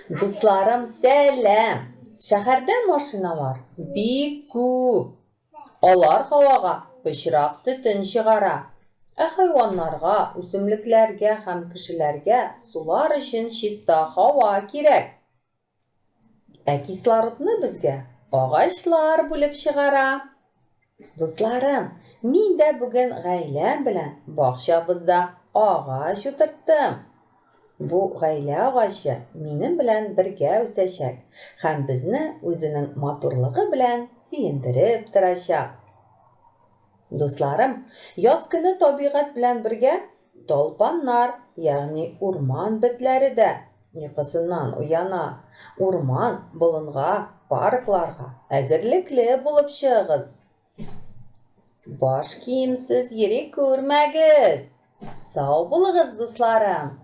Дусларым, сәлам! Шәһәрдә машиналар бик күп. Алар һавага пычрак төтен чыгара. Ә хайваннарга, үсемлекләргә һәм кешеләргә сулар өчен чиста һава кирәк. Ә кислородны безгә агачлар бүлеп чыгара. Дусларым, мин дә бүген гаиләм белән бакчабызда агач утырттым. Бу гаилә агачы минем белән бергә үсәчәк һәм безне үзенең матурлыгы белән сөендереп торачак. Дусларым, яз көне табигать белән бергә талпаннар, ягъни урман бетләре дә йокысыннан уяна. Урман, болынга, паркларга әзерлекле булып чыгыгыз. Баш киемсез йөри күрмәгез! Сау булыгыз, дусларым!